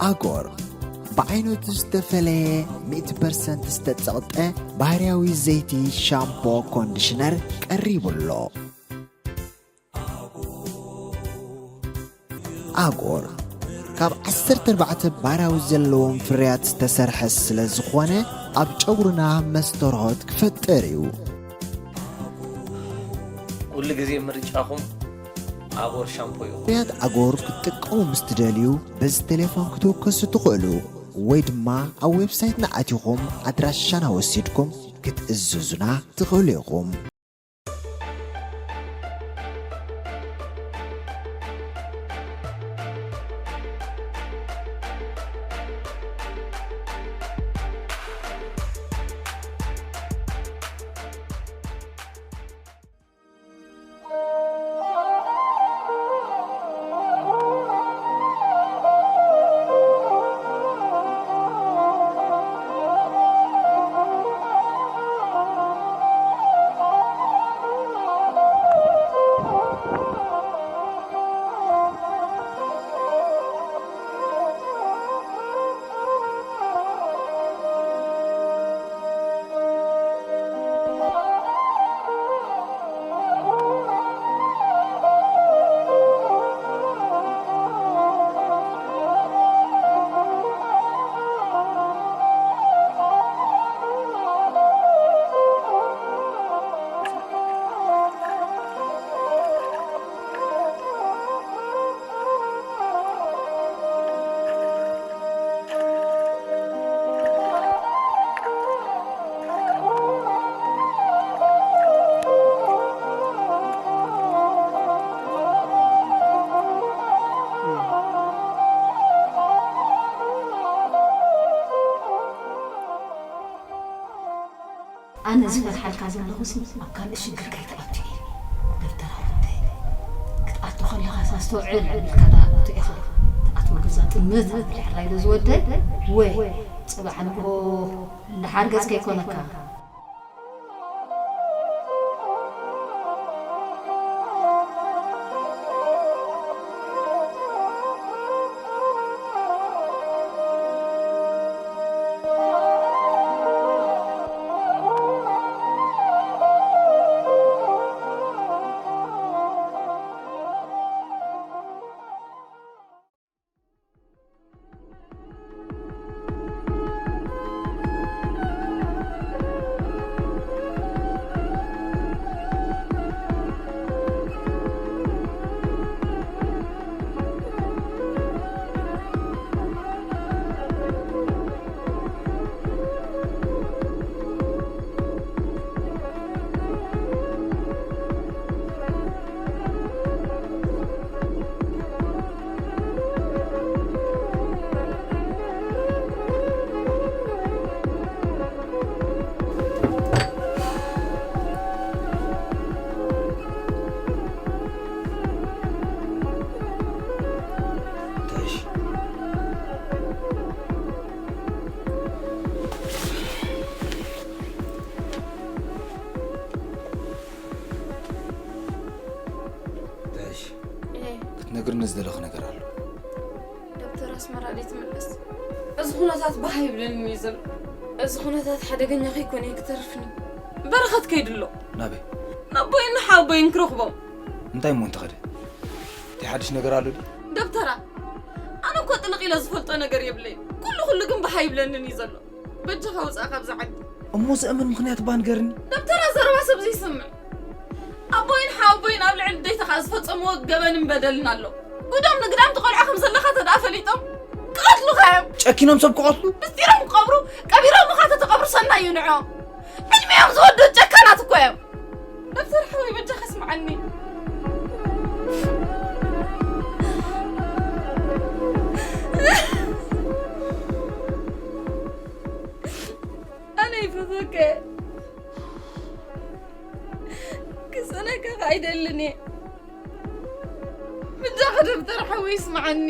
ኣጎር ብዓይነቱ ዝተፈለየ ሚእቲ ፐርሰንት ዝተጸቕጠ ባህርያዊ ዘይቲ ሻምፖ ኮንዲሽነር ቀሪቡ ኣሎ። ኣጎር ካብ ዓሰርተ ኣርባዕተ ባህርያዊ ዘለዎም ፍርያት ዝተሰርሐ ስለ ዝኾነ ኣብ ጨጉርና መስተርሆት ክፈጥር እዩ። ኩሉ ግዜ ምርጫኹም ኣጎር ሻምፖ ይኹን። ፍርያት ኣጎር ክትጥቀሙ ምስ ትደልዩ በዚ ቴሌፎን ክትውከሱ ትኽእሉ ወይ ድማ ኣብ ዌብሳይትና ኣቲኹም ኣድራሻና ወሲድኩም ክትእዝዙና ትኽእሉ ኢኹም። ኣነ ዝፈርሓልካ ዘለኹሲ ኣብ ካልእ ሽግር ከይትኣቱ እየ። ደብተራ ወደይ ክትኣቱ ከለኻስ ኣስተውዕል ኢልካ ደኣ ኣቱ ኢኻ ትኣትወሉ እዛ ጥምት ኣብል ሕራይ ዶ ዝወደይ ወይ ጽባሕ ንግሆ እንዳሓርገጽ ከይኮነካ። ክትነግርኒ ዝደለኹ ነገር ኣሎ። ዶክተር ኣስመራ ደይ ትምለስ። እዚ ኩነታት ባህ ይብለኒ እዩ ዘሎ። እዚ ኩነታት ሓደገኛ ከይኮነ እዩ ክተርፍኒ። በረኸት ከይድሎ። ናበይ? ናቦይን ሓቦይን ክረኽቦም። እንታይ እሞ እንተኸደ? እንታይ ሓድሽ ነገር ኣሎ ድዩ? ዶክተራ፣ ኣነ እኮ ጥልቕ ኢለ ዝፈልጦ ነገር የብለይ። ኩሉ ኩሉ ግን ባህ ይብለንን እዩ ዘሎ። በጃኻ ውፃእ ካብዛ ዓዲ። እሞ ዘእምን ምኽንያት እባ ንገርኒ። ደብተራ ዘረባ ሰብ ዘይሰምዕ። ኣቦይን ሓወቦይን ኣብ ልዕሊ ደይተኻ ዝፈጸምዎ ገበንን በደልን ኣሎ። ጉዶም ንግዳም ትቐልዖ ከም ዘለኻ ተደኣ ፈሊጦም ክቐትሉኻ እዮም። ጨኪኖም ሰብ ክቐትሉ? ምስጢሮም ክቐብሩ፣ ቀቢሮምኻ ተተቐብሩ ሰናይ እዩ ንዕኦም። ዕድሚኦም ዝወዱ ጨካናት እኮ እዮም። ደብተር ሓወይ በጃኻ ስምዓኒ። ኣነ ይፈትወካ እየ። ክስእነካ ከኣ ኣይደልን እየ። ብጃኻ ደብተር ሓወይ ስምዓኒ።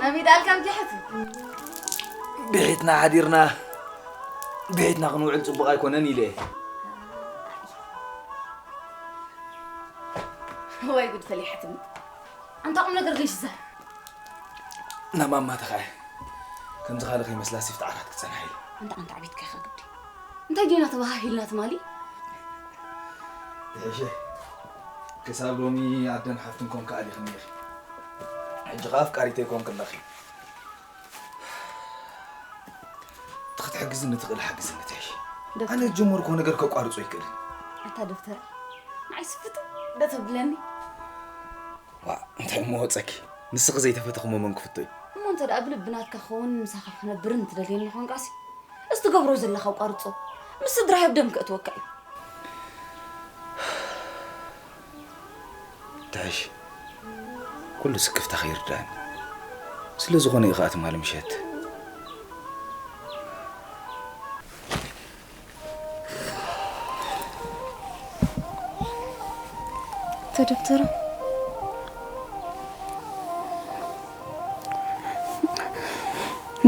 ኣሚዳ ኣልካ ምኪ ሕትም። ብሒትና ሓዲርና ብሒትና ክንውዕል ጽቡቕ ኣይኮነን ኢለ። ወይ ጉድ ፈሊሓትኒ። ኣንታ ቁም ነገር ገይሽ ዛር። ናብ ማማ ተኻየ። ከምዚ ካልእ ከይመስላ ሲፍቲ ዓራት ክጸንሓ ኢለ። ኣንታ ኣንታ ዓቢት ከይኻ ግዲ። እንታይ ዲና ተባሃሂልና ትማሊ? ትሕሸ። ክሳብ ሎሚ ኣደን ሓፍትን ኮንካ ኣሊኽኒ ኢኺ። ሕጂ ኸኣ ኣፍቃሪተይ ኮንክ ኣለኺ። እቲ ክትሕግዝኒ ትኽእል ሓግዝኒ ትሕሽ። ዶክተር። ኣነ ዝጀመርኩዎ ነገር ከቋርጾ ኣይክእልን። ኣታ ዶክተር፣ ንዓይ ስፍቱ ዶ ተብለኒ? ዋ፣ እንታይ እሞ ወጸኪ? ንስኺ ዘይተፈተኹ መን ክፍቶ እዩ? እሞ እንተ ደኣ ብልቢ ናትካ ክኸውን ምሳኻ ክነብርን ትደልየኒ ኾንካሲ፣ እዚ ትገብሮ ዘለኻ ኣቋርጾ። ምስ ስድራ ህብደም ከእትወካ እዩ። ትሕሽ፣ ኩሉ ስክፍታኺ ይርዳእኒ። ስለ ዝኾነ እዩ ኸኣ ትማሊ ምሸት። እታ ዶክተር፣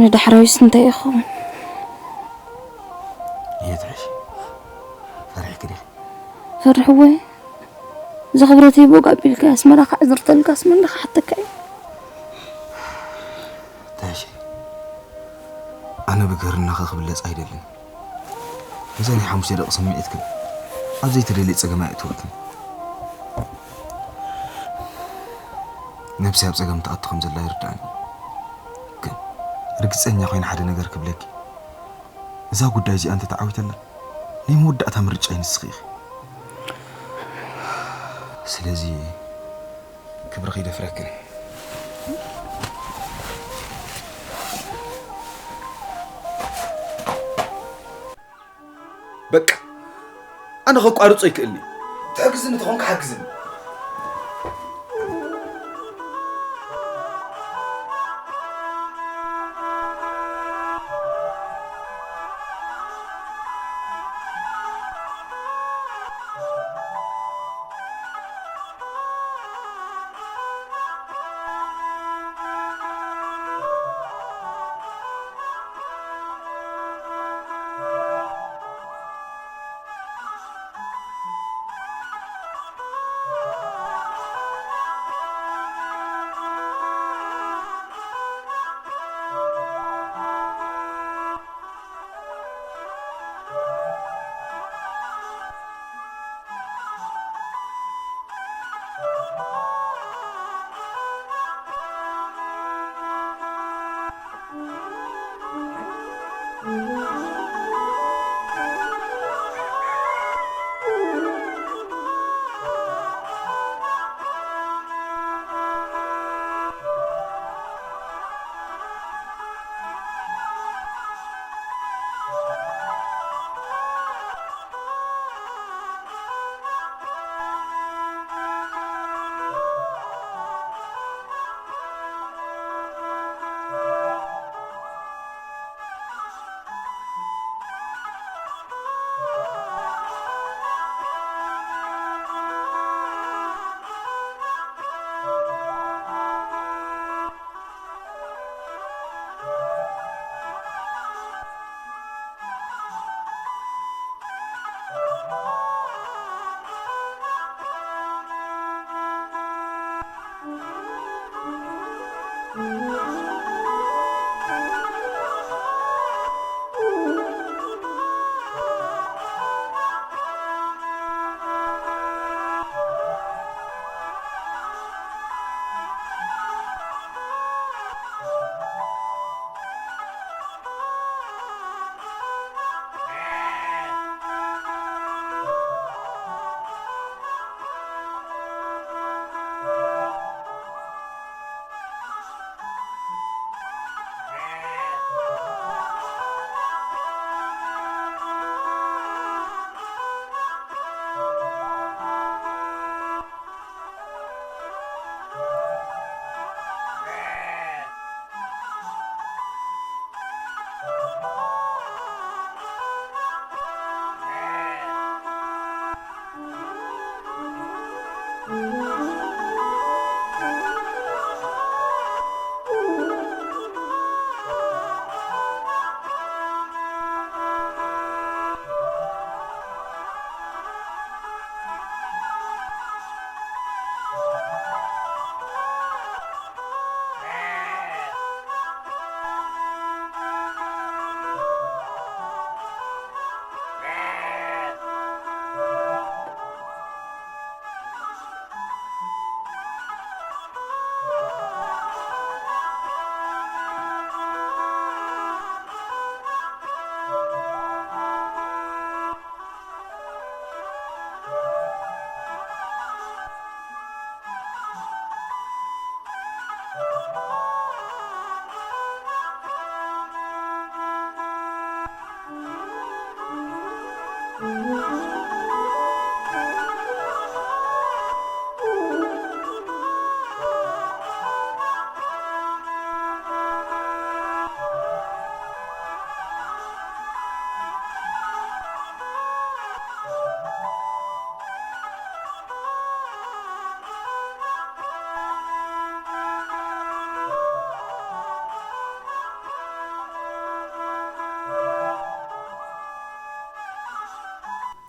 ንዳሕራዊስ እንታይ ይኸውን? እየ ትሕሽ፣ ፈሪሕኪ ዲኺ? ፈርሕዎ እየ። እዛ ክብረተይ ቦግ ኣቢልካ ኣስመራ ክዕዝርተልካስ መን ኢለ ክሓተካ እየ? ትሕሽ፣ ኣነ ብግርናኺ ክብለጽ ኣይደልን። እዛ ናይ ሓሙሽተ ደቂ ስምዒት ግን ኣብ ዘይተደልየ ጸገም ኣየእትወክን። ነብሲ ኣብ ጸገም ትኣቱ ከም ዘላ ይርዳእኒ። ግን ርግጸኛ ኮይነ ሓደ ነገር ክብለኪ፣ እዛ ጉዳይ እዚኣ እንተ ተዓዊተላ፣ ናይ መወዳእታ ምርጫይ ንስኺ ኢኺ። ስለዚ ክብሪ ከይደፍረክን። በቃ፣ ኣነ ከቋርጾ ይክእልኒ። ትሕግዝኒ ተኾንካ ሓግዝኒ።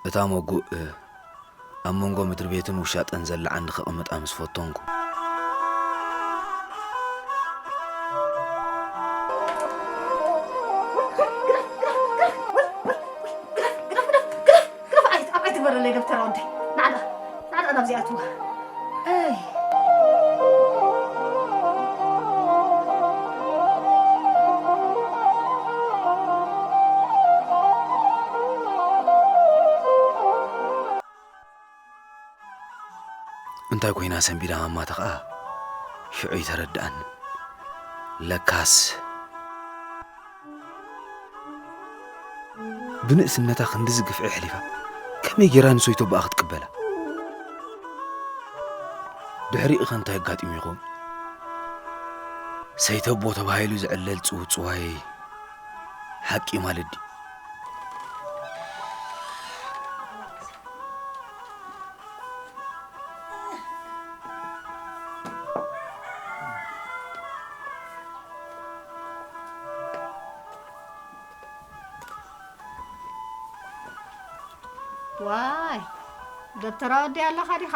እታ መጉእ ኣብ መንጎ ምድሪ ቤትን ውሻጠን ዘላ ዓንዲ ከቐምጣ ምስ ፈተንኩ። ግደፍ፣ ግደፍ፣ ግደፍ፣ ግደፍ፣ ግደፍ፣ ግደፍ፣ ግደፍ፣ ግደፍ፣ ኣይት-፣ ኣብ ኣይትግበረለይ ደብተራ ወደይ። ናዕዳ፣ ናዕዳ ናብዚ ኣትዋ። ኣይ። እንታይ ኮይና ሰንቢዳ ማማታ ኸኣ ሽዑ ይተረድኣኒ። ለካስ ብንእስነታ ክንድዚ ግፍዒ ኣሕሊፋ ከመይ ጌራ ንሰይተቦኣ ክትቅበላ? ድሕሪኡ ኸ እንታይ ኣጋጢሙ ይኸውን? ሰይተቦ ተባሂሉ ዝዕለል ጽውጽዋይ ሓቂ ማለት ድዩ? ዋይ ደብተራ ወዲ ኣለኻ ዲኻ?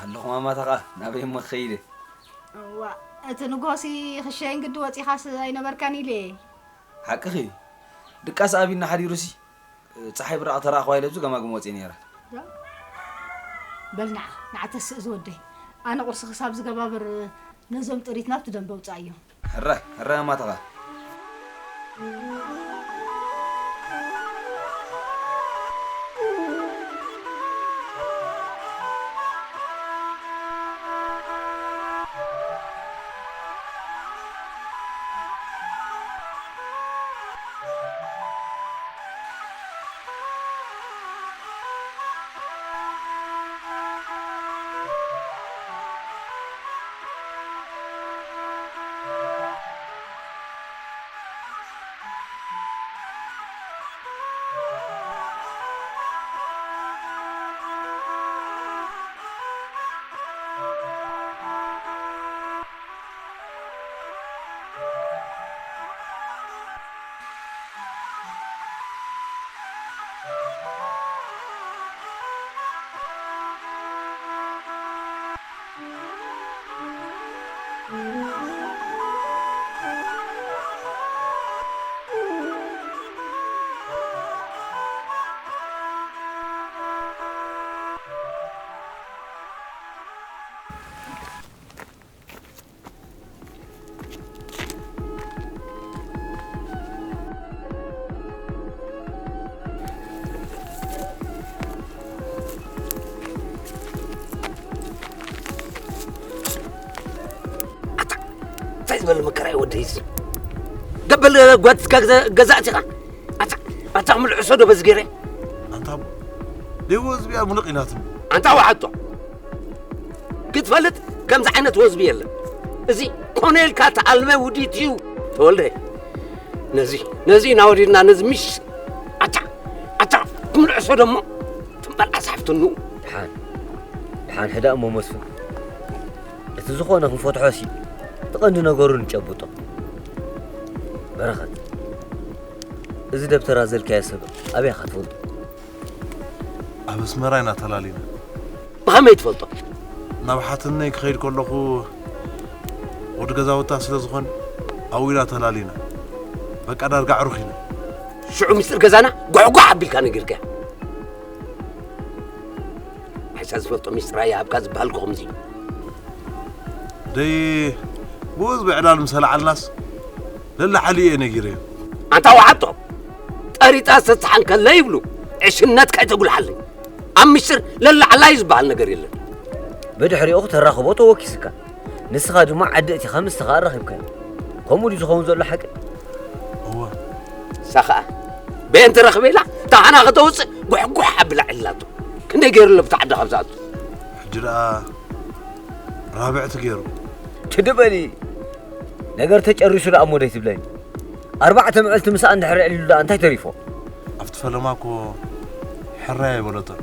ኣለኹ ማማታ ኸኣ ናበይ እሞ ክኸይድ እየ? እዋ እቲ ንግሆሲ ክሸይን ግዲ ወጺኻስ ኣይነበርካን ኢለ እየ። ሓቅኺ እዩ። ድቃስ ኣቢና ሓዲሩሲ ጸሓይ ብራቕ ተረኣኽዋ ኢለ ኣብዚ ገማግም ወጽየ ነይረ። በል ንዓ ንዓ ተስእ ዝወደይ ኣነ ቁርሲ ክሳብ ዝገባብር ነዞም ጥሪት ናብቲ ደንበ ውጻእዮም። ሕራይ ሕራይ ኣማትኻ። እንታይ ዝበለ መከራ እዩ ወደይ እዚ። ደበል ጓትካ ገዛ ኣቲኻ ኣታ ኣታ ምልዕሶ ዶ በዚ ገይረ። ኣንታ ደዎ ህዝቢያ ሙሉቕ ኢላትኒ። ኣንታ ወሓጦ ክትፈልጥ ከምዚ ዓይነት ወዝቢ የለን። እዚ ኮነ ኢልካ ተኣልመ ውዲት እዩ ተወልደ። ነዚ ነዚ ናወዲድና ነዚ ምሽ ኣታ ኣታ ክምልዕሶ ደሞ ትንበል ኣሳሕፍትኑ። ድሓን ድሓን ሕዳእ እሞ መስፍን እቲ ዝኾነ ክንፈትሖ ሲ እቲ ቀንዲ ነገሩ ንጨብጦ። በረኸት እዚ ደብተራ ዘልካዮ ሰብ ኣበይ ኢኻ ትፈልጦ? ኣብ ኣስመራ ኢና ተላሊና። ብኸመይ ትፈልጦ? ናብ ሓትነይ ክኸይድ ከለኹ ወዲ ገዛውታ ስለ ዝኾነ ኣብኡ ኢና ተላሊና። በቃ ዳርጋ ኣዕሩኽ ኢና። ሽዑ ሚስጥር ገዛና ጓዕጓዕ ኣቢልካ ነጊርካያ። ዓይሳ ዝፈልጦ ሚስጥር ኣይሃብካ ዝበሃል እኮ ከምዚ እዩ። ደይ ብኡዝ ብዕላል ምስ ኣልዓልናስ ለላዓሊ እየ ነጊረዮ። ኣንታ ወሓጦ ጠሪጣ ሰስሓን ከለ ይብሉ ዕሽነትካ ኣይተጉልሓለይ። ኣብ ምሽር ለላዕላይ ዝበሃል ነገር የለን። ብድሕሪኡ ክተራኽቦ ተወኪስካ። ንስኻ ድማ ዓዲ እቲኻ ምስትኻ ኣራኺብካዮ። ከምኡ ድዩ ዝኸውን ዘሎ ሓቂ? እወ። ንሳ ኸኣ በየን ትረኽበ ኢላ ታህና ከተውፅእ ጓሕጓሕ ኣቢላ ዕላቶ። ክንደይ ገይሩ ኣሎ ብቲ ዓዲ ካብ ዝኣቱ? ሕጂ ደኣ ራብዕቲ ገይሩ። ትድበሊ ነገር ተጨሪሱ ደኣ እሞ ደይ ትብለኒ። ኣርባዕተ መዕልቲ ምስኣ እንድሕር ኣዕሊሉ ደኣ እንታይ ተሪፎ? ኣብቲ ፈለማ እኮ ሕራይ ኣይበለቶን።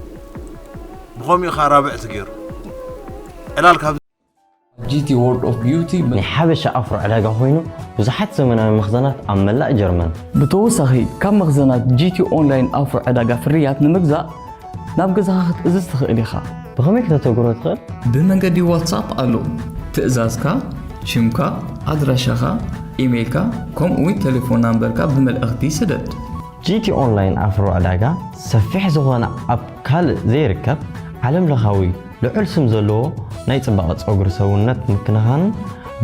ብኸምኡ ኸኣ ራብዕቲ ገይሩ። ዕላል ካብ ጂቲ ዎርልድ ኦፍ ቢዩቲ ናይ ሓበሻ ኣፍሮ ዕዳጋ ኮይኑ ብዙሓት ዘመናዊ መኽዘናት ኣብ መላእ ጀርመን። ብተወሳኺ ካብ መኽዘናት ጂቲ ኦንላይን ኣፍሮ ዕዳጋ ፍርያት ንምግዛእ ናብ ገዛኻ ክትእዝዝ ትኽእል ኢኻ። ብኸመይ ከተተግብሮ ትኽእል? ብመንገዲ ዋትሳፕ ኣሎ። ትእዛዝካ፣ ሽምካ፣ ኣድራሻኻ፣ ኢሜይልካ፣ ከምኡ እውን ቴሌፎን ናምበርካ ብመልእኽቲ ስደድ። ጂ ቲ ኦንላይን ኣፍሮ ዕዳጋ ሰፊሕ ዝኾነ ኣብ ካልእ ዘይርከብ ዓለም ለኻዊ ልዑል ስም ዘለዎ ናይ ጽባቐ ጸጉሪ ሰውነት ምክንኻንን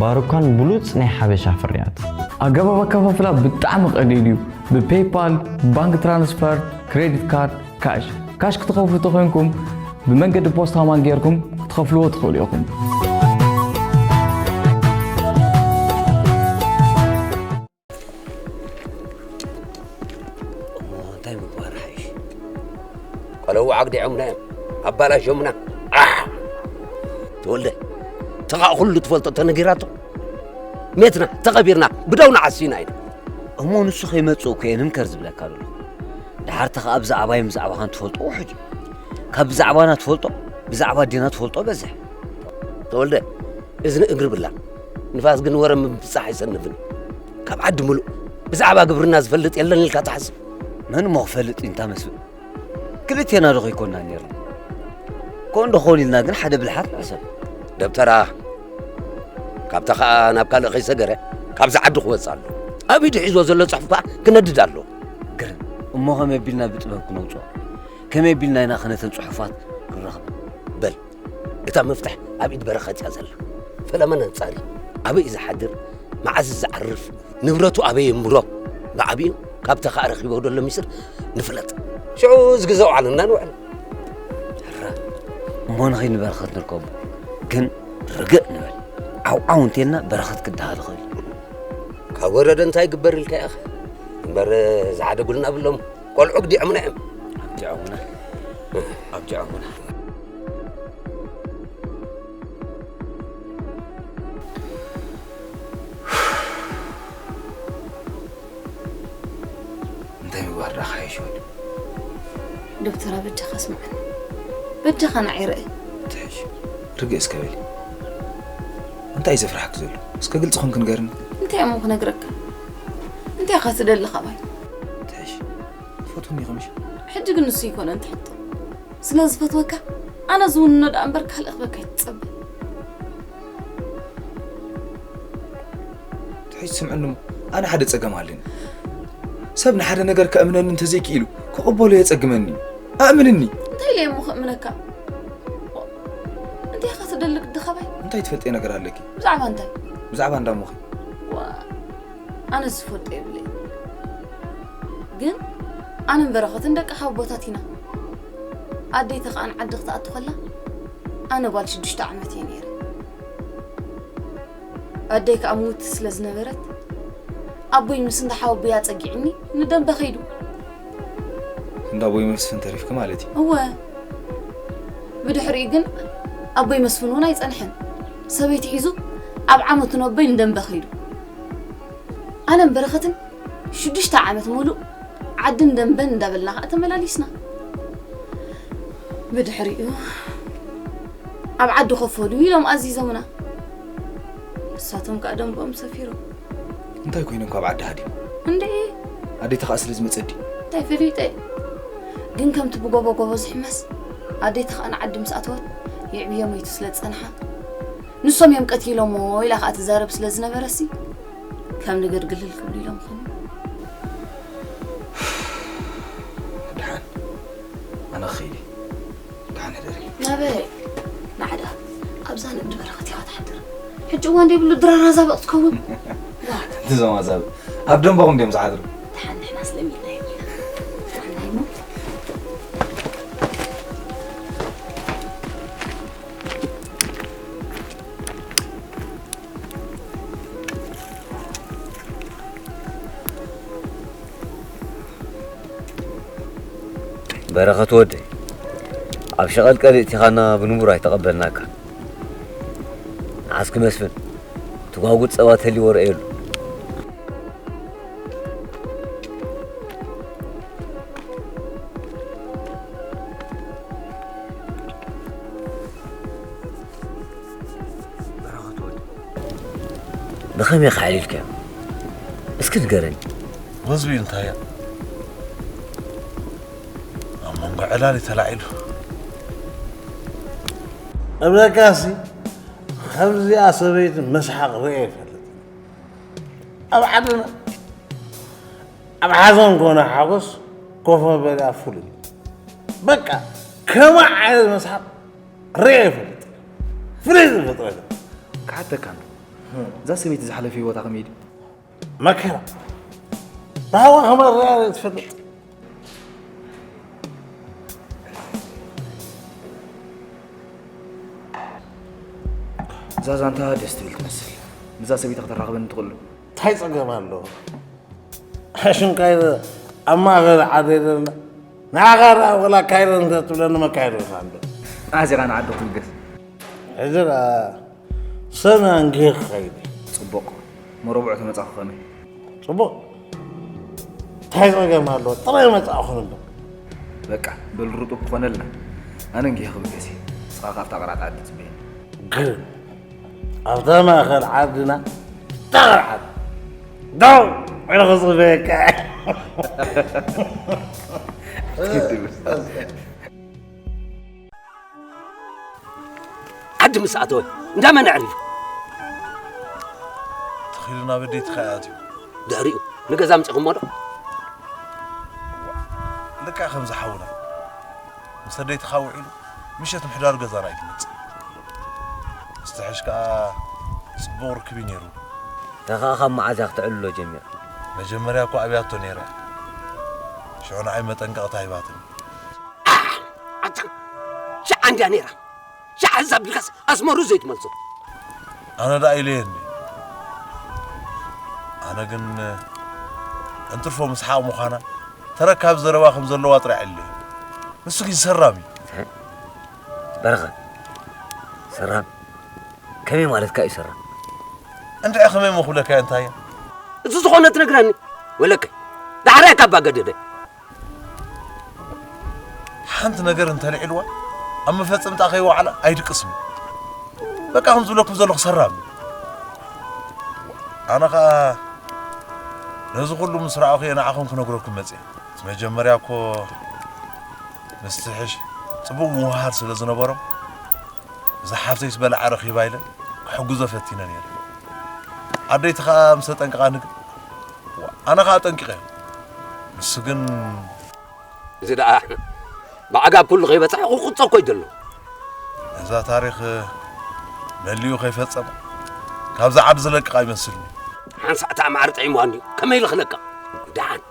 ባሩካን ብሉጽ ናይ ሓበሻ ፍርያት። ኣገባብ ኣከፋፍላ ብጣዕሚ ቀሊል እዩ። ብፔይፓል፣ ባንክ ትራንስፈር፣ ክሬዲት ካርድ፣ ካሽ። ካሽ ክትኸፍሉ ተኾይንኩም ብመንገዲ ፖስታ ማን ጌርኩም ክትኸፍልዎ ትኽእሉ ኢኹም። እሞ እንታይ ምግባር ሓይሽ? ቆለዉ ዓግዲዖምና እዮም፣ ኣባላሾምና። ኣሕ! ተወልደ፣ ተኻእ ኩሉ ትፈልጦ ተነጊራቶ። ሜትና፣ ተቐቢርና፣ ብደውና ዓሲና ኢና። እሞ ንሱ ከይመጽእ እኮ እየ ንምከር ዝብለካ ዘሎ። ድሓር ተኻእ ብዛዕባይ ብዛዕባኻን ትፈልጦ ውሑድ እዩ። ካብ ብዛዕባና ትፈልጦ፣ ብዛዕባ ኣዴና ትፈልጦ በዝሕ። ተወልደ፣ እዝኒ እግሪ ብላ። ንፋስ ግን ወረ ምብጻሕ ኣይሰንፍን። ካብ ዓዲ ምሉእ ብዛዕባ ግብርና ዝፈልጥ የለን ኢልካ ትሓስብ? መን እሞ ክፈልጥ እዩ እንታ መስፍን? ክልቴና ዶ ከይኮንና ነይርና? ኮን ዶ ኾን ኢልና ግን ሓደ ብልሓት ንሕሰብ። ደብተራ፣ ካብታ ኸኣ ናብ ካልእ ከይሰገረ ካብዚ ዓዲ ክወጽእ ኣሎ። ኣብ ኢዱ ሒዝዎ ዘሎ ጽሑፍ ከኣ ክነድድ ኣሎ። ግርም እሞ ከመይ ኣቢልና ብጥበብ ክነውጽኦ? ከመይ ኣቢልና ኢና ኸ ነተን ጽሑፋት ክንረኽበን? በል እታ መፍትሕ ኣብ ኢድ በረኸት እያ ዘላ። ፈለማ ነንጻሪ ኣበይ እዩ ዝሓድር? መዓዝ እዩ ዝዓርፍ? ንብረቱ ኣበይ የንብሮ? ብዓቢኡ ካብታ ኸኣ ረኺቦ ዘሎ ሚስጥር ንፍለጥ። ሽዑ ዝግዘ ውዓልና ንውዕል። ሕራ እሞ ንኸይድ ንበረኸት ንርከቦ። ግን ርግእ ንበል። ዓውዓው እንተልና በረኸት ክደሃል ይኽእል እዩ። ካብ ወረደ እንታይ ይግበር ኢልካ ኢኻ? እምበር ዝሓደጉልና ብሎም ቆልዑ ግዲዖምና እዮም። ኣብዲዖምና ኣብዲዖምና። እንታይ ምግባር ደኣ ክሓይሽ ወዲ? ዶክተር በጃኻ ስምዓኒ። በጃኻ ንዓይ ርእ። ትሕሽ ርግእ እስከ በሊ። እንታይ እዩ ዘፍርሓኪ ዘሎ? እስከ ግልፂ ኮንኪ ንገርኒ። እንታይ እሞ ክነግረካ? እንታይ ኢኻ ትደሊ ካባይ? ትሕሽ ትፈትውኒ ኢኺ ምሽ? ሕጂ ግን ንሱ ኣይኮነን ትሕቶ። ስለ ዝፈትወካ ኣነ ዝውንኖ ደኣ እምበር ካልእ ክበካ ኣይትጸበ። ትሕሽ ስምዕኒ እሞ ኣነ ሓደ ጸገም ኣለኒ። ሰብ ንሓደ ነገር ከእምነኒ እንተዘይክኢሉ ክቕበሎ የጸግመኒ እዩ። ኣእምንኒ። እንታይ ኢለ እሞ ከእምነካ? እንታይ ኢኻ ትደሊ ግዲ ካባይ? እንታይ ትፈልጥዮ ነገር ኣለኪ? ብዛዕባ እንታይ? ብዛዕባ እንዳ እሞኺ። ዋ ኣነ ዝፈልጦ የብለይ። ግን ኣነን በረኸትን ደቂ ሓወቦታት ኢና። ኣደይ ተኻኣን ዓዲ ክትኣቱ ከላ ኣነ ጓል ሽዱሽተ ዓመት እየ ነይረ። ኣደይ ከኣ ምውቲ ስለ ዝነበረት ኣቦይ ምስ እንዳ ሓወቦይ ኣጸጊዕኒ ንደንበ ከይዱ። እንዳ ኣቦይ መስፍን ተሪፍኪ ማለት እዩ። እወ። ብድሕሪኡ ግን ኣቦይ መስፍን እውን ኣይጸንሐን። ሰበይቲ ሒዙ ኣብ ዓመቱ ነቦይ ንደንበ ከይዱ። ኣነን በረኸትን ሽዱሽተ ዓመት ሙሉእ ዓድን ደንበን እንዳበልና ከኣ ተመላሊስና። ብድሕሪኡ ኣብ ዓዲ ኮፍ በሉ ኢሎም ኣዚዞምና። ንሳቶም ከኣ ደንበኦም ሰፊሮም። እንታይ ኮይኖም ካብ ዓዲ ሃዲም? እንድዒ ኣዴታ ከኣ ስለ ዝመጸ ድዩ? እንታይ ፈሊጠ። ግን ከምቲ ብጎቦ ጎቦ ዝሕመስ ኣዴታ ከኣ ንዓዲ ምስ ኣተወት የዕብዮ መይቱ ስለ ዝጸንሓ ንሶም እዮም ቀቲሎሞ ኢላ ከኣ ትዛረብ ስለ ዝነበረሲ ከም ንገድግልል ክብሉ ኢሎም ኾኑ። ደሓን ኣነ ክኸይድ እየ። ደሓን ሕደሪ። ናበይ? ናዕዳ ኣብዛ ንእዲ በረኸት ኢኻ ትሓድር። ሕጂ እዋን ደይብሉ ድራር ኣዛብእ ክትከውን። እዞም ኣዛብእ ኣብ ደንበኹም ድዮም ዝሓድሩ? ደሓን ንሕና ስለሚልና የብልና። ደሓን ናይ ሞት። በረኸት ወደይ፣ ኣብ ሸቐልቀል እቲኻና ብንቡር ኣይተቐበልናካ። ንዓስኪ መስፍን፣ ትጓጉት ጸባ ተልይዎ ርኣየሉ። ብኸመይ ከ ኣዕሊልካዮ? እስኪ ንገረኒ። ወዝቢ እዩ እንታያ ኣብ መንጎ ዕላል እዩ ተላዒሉ። እብለካሲ ከምዚኣ ሰበይቲ መስሓቕ ርእየ ይፈልጥ። ኣብ ዓድና ኣብ ሓዘን ኮነ ሓጎስ ኮፍ መበሊኣ ፍሉይ። በቃ ከምኣ ዓይነት መስሓቕ ርእየ ይፈልጥ። ፍሉይ ፍጥረት። ክሓተካ እንዶ እዛ ሰበይቲ ዝሓለፈ ህይወታ ከመይ ድዩ? መከራ ብሃዋ ከመርያ ትፈልጥ። እዛ ዛንታ ደስ ትብል ትመስል። ምዛ ሰበይታ ከተራኽበኒ ትኽእሉ? እንታይ ጸገም ኣለዎ? ሽም ካይረ ኣብ ማእኸል ዓዲ ዘለና ንዓኻ ደኣ ወላ ካይረ እንተትብለኒ መካይረ ኢኻ እንዶ። ኣዚኻ ንዓዲ ክትብገስ። ሕጂ ደኣ ሰና እንጌ ክኸይድ እዩ። ጽቡቕ። መረብዑ ተመጻኹ ከመይ? ጽቡቕ። እንታይ ጸገም ኣለዎ? ጥራይ መጻእኹ እምበር። በቃ በል ርጡብ ክኾነልና። ኣነ እንጌ ክብገስ እየ። ንስኻ ካብታ ቀራጥ ዓዲ ጽበየኒ። ግን ኣብታ ማእኸል ዓድና ጠቕርዓት ደው ኢለ ክጽበየካ ዓዲ ምስ ኣተወ እንዳ መን ኣዕሪፉ? ተኺሉ ናብ ኣደይትኻ እዩ ኣትዩ። ድሕሪኡ ንገዛ ኣምጺኹሞ ዶ? ልክዕ ከምዚ ሓውና ምስ ኣደይትኻ ውዒሉ ምሸት ምሕዳር ገዛና እዩ ዝመጽእ። ምስትሕሽ ከኣ ጽቡቕ ርክብ እዩ ነይሩ። እታ ኸኣ ካብ መዓዝ እያ ክትዕልሎ ጀሚራ? መጀመርያ እኮ ኣብያቶ ነይራ እያ። ሽዑ ንዓይ መጠንቀቕታ ሂባትኒ። ኣታ ሸዓ እንድያ ነይራ። ሸዓ ህዛብ ኢልካስ ኣስመሩ ዘይትመልሶ። ኣነ ደኣ ኢለየ እንዲ። ኣነ ግን እንትርፎ ምስሓቕ ምዃና ተረካቢ ዘረባ ከም ዘለዋ ጥራይ ዕልየ። ንሱ ግን ሰራም እዩ። በረኸት፣ ሰራም? ከመይ ማለትካ እዩ ሰራም? እንድዒ ከመይ እሞ ክብለካ እየ እንታይ እያ? እቲ ዝኾነ ትነግረኒ ወለከ ዳሕራይ ካብ ኣገደደ ሓንቲ ነገር እንተልዒልዋ ኣብ መፈጸምታ ከይወዓላ ኣይድቅስን። በቃ ከም ዝብለኩም ዘለኹ ሰራም። ኣነ ኸኣ ነዚ ኩሉ ምስ ረኣኹ እየ ንዓኹም ክነግረኩም መጽየ። መጀመርያ እኮ ምስትሕሽ ጽቡቕ ምውሃር ስለ ዝነበሮም እዛ ሓፍተይ ዝበልዓ ረኺባ ኢለ ክሕግዞ ፈቲነ ነይረ። ኣደይቲ ኸኣ ምስ ተጠንቀቓኒ ግን ኣነ ኸኣ ጠንቂቐ። ንሱ ግን እዚ ደኣ ብዓጋብ ኩሉ ከይበጽሐ ክቕጾ እኮ እዩ ዘሎ። እዛ ታሪኽ መሊኡ ከይፈጸማ ካብዛ ዓዲ ዝለቅቕ ኣይመስልኒ። ሓንሳእ እታ ማዕረ ጥዒምዋ እንድዩ ከመይ ኢሉ ክለቅቕ? ደሓን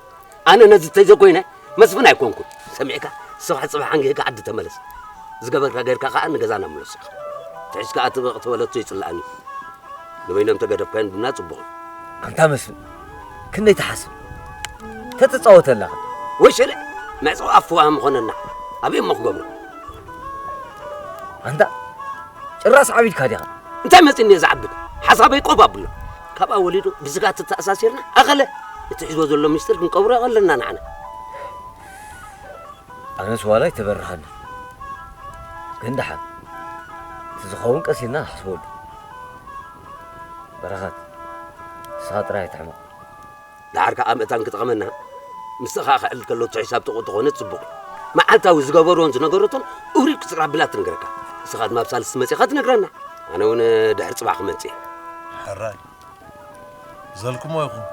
ኣነ ነዚ ተዘይኮይነ መስፍን ኣይኮንኩን። ሰሚዕካ? ንስኻ ጽባሕ ኣንጊህካ ዓዲ ተመለስ። ዝገበርካ ጌርካ ከኣ ንገዛና ምለስ ኢኻ። ትሒዝካ ኣጥብቕ ተበለቶ ይጽልኣኒ። ንበይኖም ተገደፍካዮም ድማ ጽቡቕ እዩ። ኣንታ መስፍን ክንደይ ትሓስብ ተትጻወት ኣለኻ። ወሸለ መዕጸዊ ኣፍዋህ ምኾነና ኣበይ እሞ ክገብሮ? ኣንታ ጭራስ ዓቢድካ ዲኻ? እንታይ መጺኒ እየ ዝዓብድ? ሓሳበይ ቆብ ኣብሎ። ካብኣ ወሊዱ ብስጋት ተኣሳሲርና ኣኸለ እቲ ሒዝዎ ዘሎ ሚስጥር ክንቀብሮ ኣለና ንዓና። ኣነስ ዋላ ኣይተበርሃኒ ግን ደሓን እቲ ዝኸውን ቀስ ኢልና ንሓስበሉ። በረኸት ንስኻ ጥራይ ኣይትሕመቕ። ደሓር ከኣ ምእታን ክጥቐመና ምስቲ ከኣ ክዕል ከሎ እቲ ሒሳብ ጥቑ ተኾነ ጽቡቕ እዩ። መዓልታዊ ዝገበሮን ዝነገረቶን እውሪድ ክጽራ ብላ ትንገረካ። ንስኻ ድማ ኣብ ሳልስቲ መጺኻ ትነግረና። ኣነ እውን ድሕሪ ጽባሕ ክመጽእ እየ። ሕራይ ዘልኩሞ ይኹን።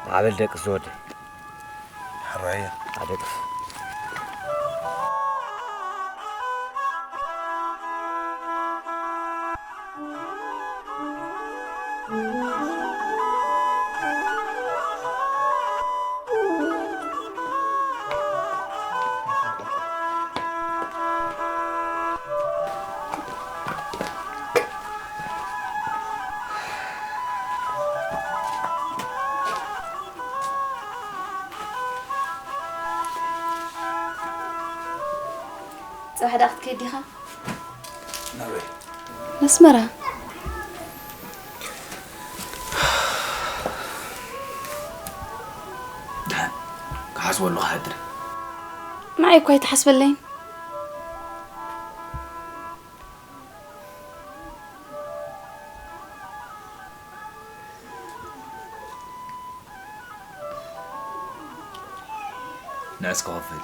ማዕበል ደቅስ ዝወደይ። ሕራየ ኣደቅስ። ጽባሕ ደኣ ክትከይድ ዲኻ? ናበይ? ነስመራ። ደሓን ክሓስበሉ ክሓድር። ንዓይ እኳ ኣይትሓስበለይን። ንዕስ ክኸፍል።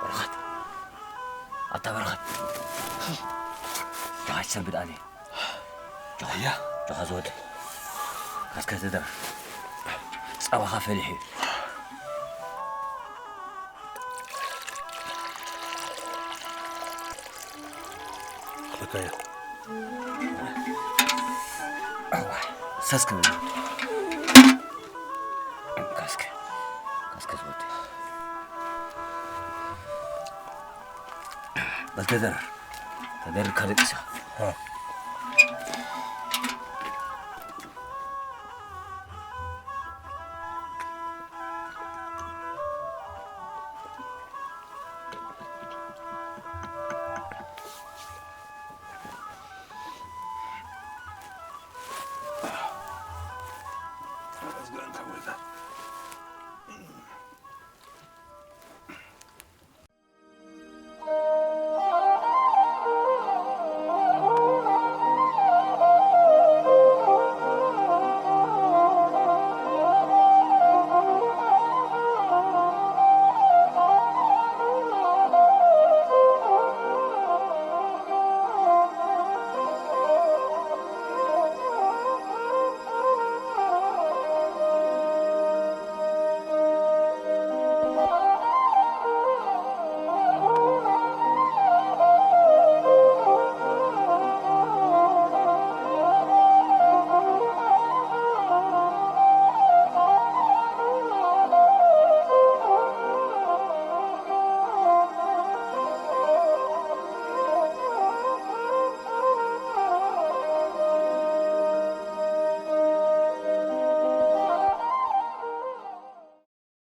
በረኸት፣ ኣታ በረኸት፣ ጆኻ ትሰንብድ ኣነ። ጆኻ፣ ያ። ጆኻ ዝወደ። ካስከ ተደር። ጸባኻ ፈሊሑ እዩ። ክልከያ። ሰስክ በል። ካስከ፣ ካስከ ዝወደ። በል ተደረር። ተደርካ ደቂሳ። እ።